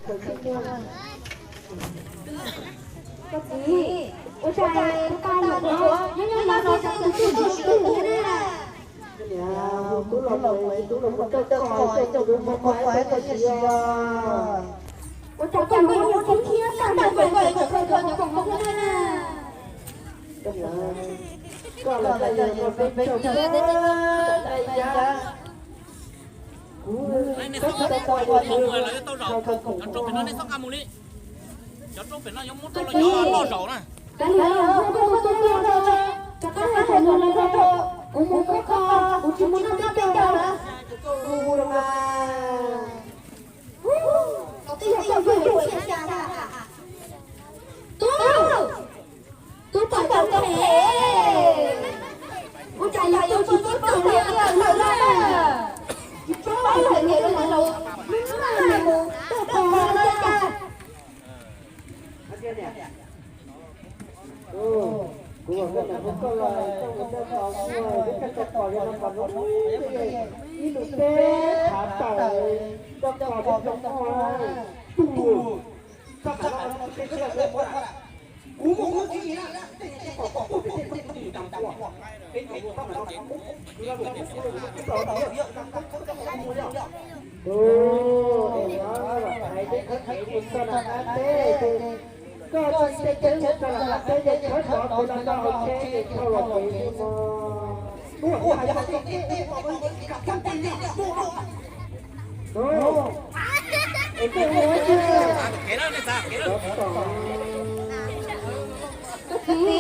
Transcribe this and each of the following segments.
Koj txiv, ua cas tus poj niam nyob nyob no txawm tus twj tus twj na. Niam, hu tub los mus, tub los mus coj koj, coj tus mus koj peb tag kis os. Ua cas koj yuav muaj tus thiab tag nrho koj yuav coj koj cov koom thiab na. Koj los koj yog peb caug peb na. Kuv tsis tau pom yus, lawv tau zaum, cov roob pem no nej txhob nqa mus li. Cov roob pem no yuav muab rau los cov loj zaum na. Kuv mus koj, kuv tsis mus noj peb caug na. Tub, tub pom tau phem. Ua cas yog tus tsis paub taus li lawm na. Tsis paub hais tias tus laus mus tuaj pom no cas. Kuv vam koj niam hu koj los koj mus coj tau muaj lub koj tau pom li no kom zoo li ib lus teb thav tawm koj tau peb cov muaj tus txhob qhov no tsis qhia lawv muab kuv mus kuv tsis na. Tus es no hais teb khawv kev mus txog nram qab teb, koj tsis teb khawv kev mus txog nram qab teb ces khawb tod kuv los koj hauv tsheb ces thauj los kev li no. Es koj ua tsis, koj txiv,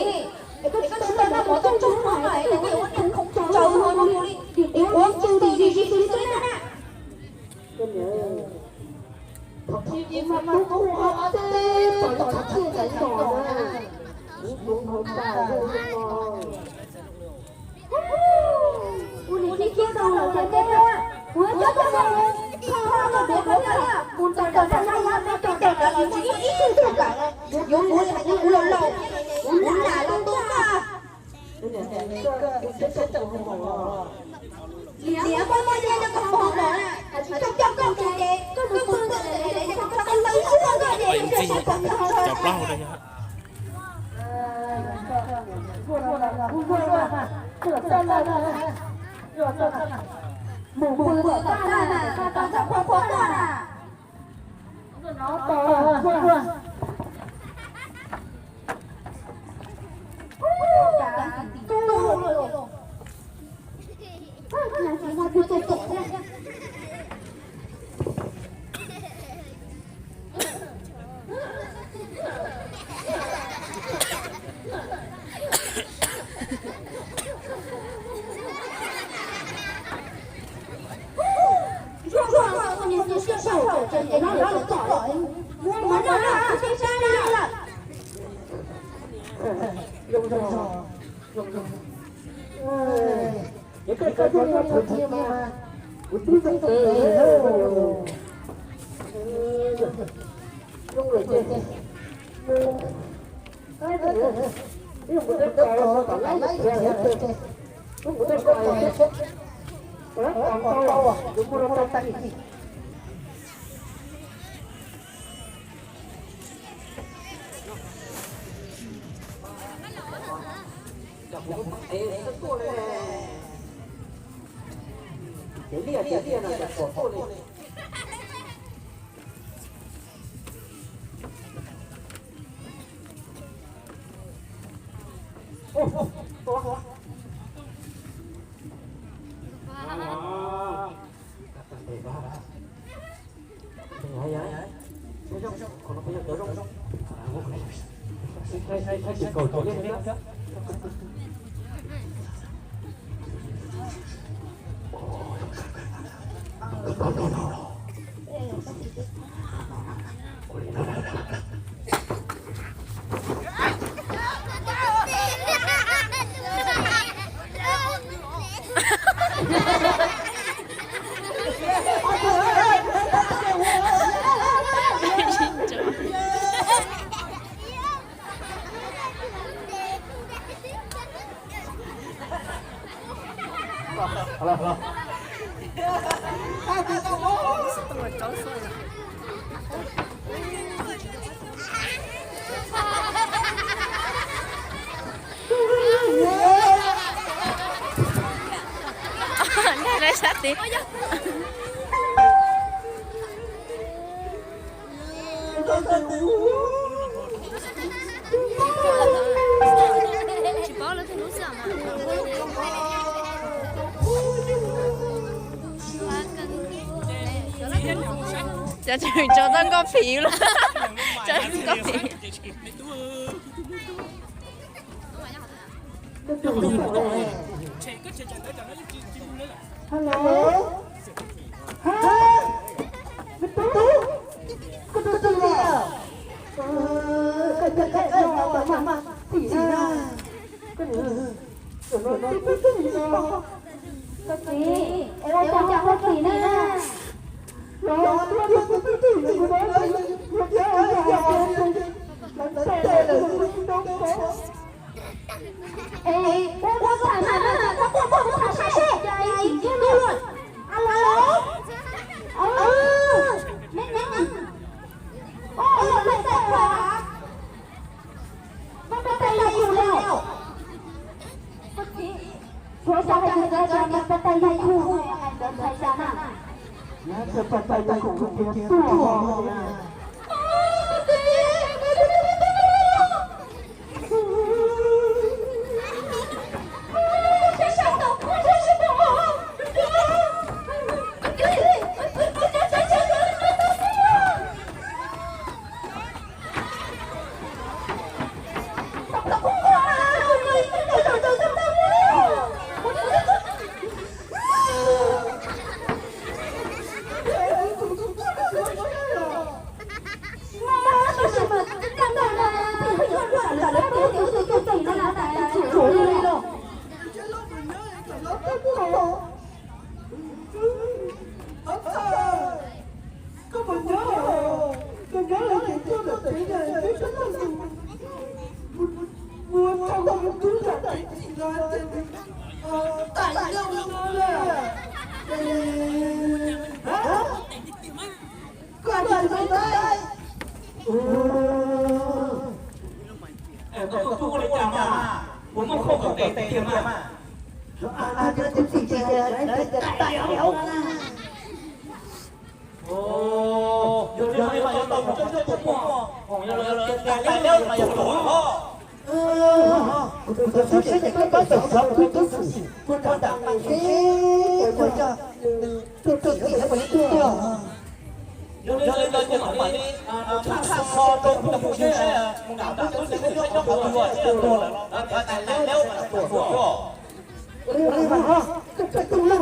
es koj tsis tau noj mov tau ntsug no es koj ua niag khoom tsaus hmo li, ua tsaus ntuj ris ris xwb na. Koj niam, thaum ub mas tub kuj ob teb pom li qhov txhia ntawd tom na, kuv hloov hauv tas zog li no. Kuv nim tib tib tau los tias teb, kuv yuav coj koj mus kho koj tus duav koj thiab, mus tawm ntawm no no no peb caug ntawd los tsis muaj ib tug twg kam, yuav kuv li hais tias kuv laus laus, kuv lam los tuaj. Niam, koj muaj nyiaj rau koj pog mog na, koj coj koj mus ces koj mus pw ntawm lawv lawv cov plaub hau rau yog. Mus pw tom txaj na, koj tau ntxhov qhua qhua tuaj na. Zoo zoo, zoo zoo. Ces koj cov no thaum ntxhias mas kuv twb zoo tes. Zoo lawm ces mus, ib mus tej ko kom laib tias, ib mus tej ko, kom tau, yuav muaj rau tag kis. Ces liaj tiag tiag no ces pom tuaj li. Tsis paub lawv tej lub xwb mas. Cov tseem tso txoj nkoj phiv lawm. Tso nkoj phiv. Hello. Hab, me tub, koj tuaj txog li os? Koj coj koj ua mas mas tim na. Koj niam, koj txiv, es ua cas ho tuaj tim na? Los tuaj tim na, ua cas ua cas lawv tes lawm. Es ua ua tham mas mas koj tuaj koj tham saib seb, es tsis ntsia luag. Alo, me me, koj lub npe hu ua cas? Koj tais yog kuv li os. Koj txiv, suav xyov hais tias koj tais yog kuv, hais ntawd ntshai cas na. Yog tias koj tais yog kuv tias tuaj. Koj puas nyob? Koj nyob los ces tuaj ntawm peb na, peb sab toj ntug. Ua tau koj tus tub zam txim los tias tais yog no na. Koj hais li ntawd. Koj tus tub ua li cas mas, puas muaj khauj koj tes tiag mas? Tus tub txim tias tais yog no na. Yog li mas yog tau mus coj coj tus muaj, yog lawv tias tais liab mas yog tus muaj. Kuv tus tub saib ces koj paub tau xyov kuv tus tub xwb, kuv rau nram qab xwb, kuv coj nws tuaj tuaj txim thiab kuv yeej tuaj. Yog li ntawd ces kuv mam li tshaj kho rau kuv tus tub seb mus nram qab xwb ces kuv saib nyob qhov twg thiab tuag lawm los tais liab mas yog tus tuaj. Ua li mas ho, koj tus tub na.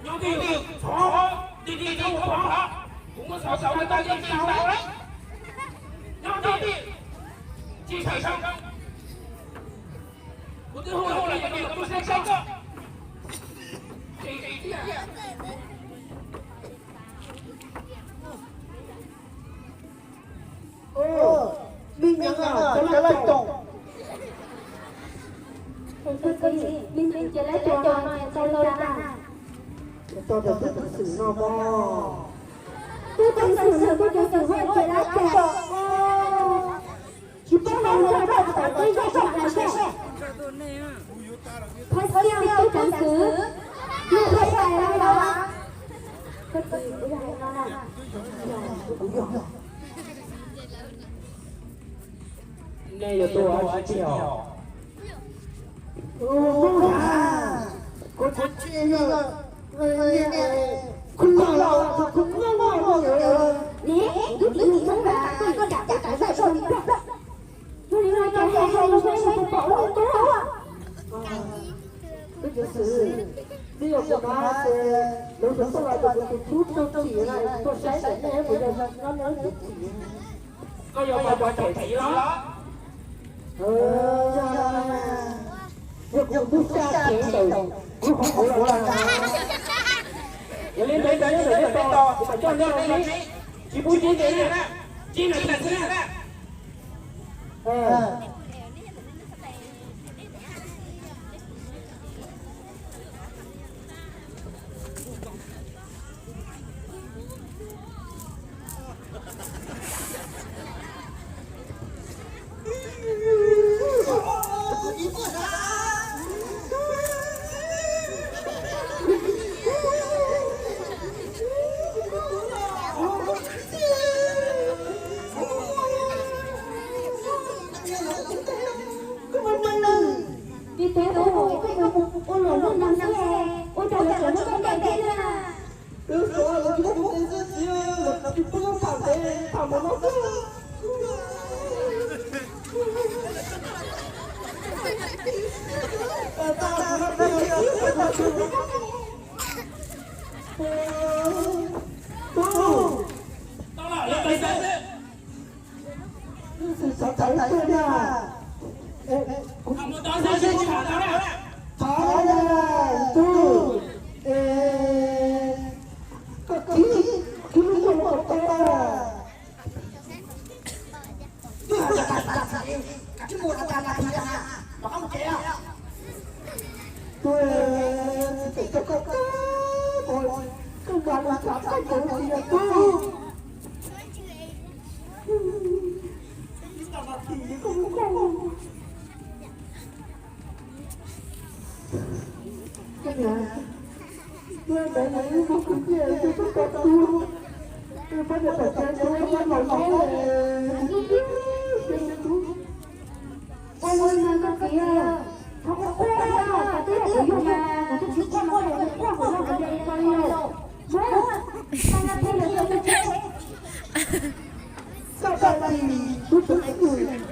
Nyob twj ywm, thov, tig tig rau kuv hov, kuv muab xov xov rau ntawm ntawd. Nyob twj ywm, tsis txhob sau, kuv twb hu los kuv saib saib koj. Me nyuam, cov laj toom. Tau ntawm tus xwm no mog. Tub teev xwm ntawm tub teev xwm hais tias dab tsi? Tsis paub hais tias dab tsi, peb zaj tsis hais seb. Phaj Xiaj tub teev xwm, yog Phaj Nej yuav tua dab tsi os? Kuv tsis yog, kuv los kuv muaj muaj ne, kuv twb tsis txheeb tas koj li cas, koj tsis txhob li cas. Yog li no ces hais hais los saib nws puas pom wb tus tub. Tus tub xwb, twb yog kuv hais tias lawv yuav tuaj los tus tus tub tub txim na, tuaj saib saib nej puas yog nyob nyob txim. Koj yuav pab pab cem txiv los? Yog, yog kuv tub xya kev ntawm kuv qhov los. Yog li ntawd cov nyob ntawm nej tos, kuv mam coj nej los tsev. Tsis pub tsev tes na, tsev ntawm tsev xwb na. Txiv tub, koj yuav mus ua luam luaj no xwb, ua cas lawv tseem muab koj ntes thiab na? Lawv xav lawv tsis muab kuv ntes xwb txiv, lawv tsis pub tham ntev tham mus no xwb. Tub, lawv tsis xav tham lawv tuaj na. Kuv tham tau na, tub, koj kib, kib lub ntuj los kom tau na. Ua li no koj txiv, thov koj quaj, koj twb yog kuv yug mas kuv twb tsis quaj mas kuv quaj kuv yog kuv ntes li ko li lauj. Koj nyob phem lawm koj twb tsis, koj tsis, kuv twb tsis.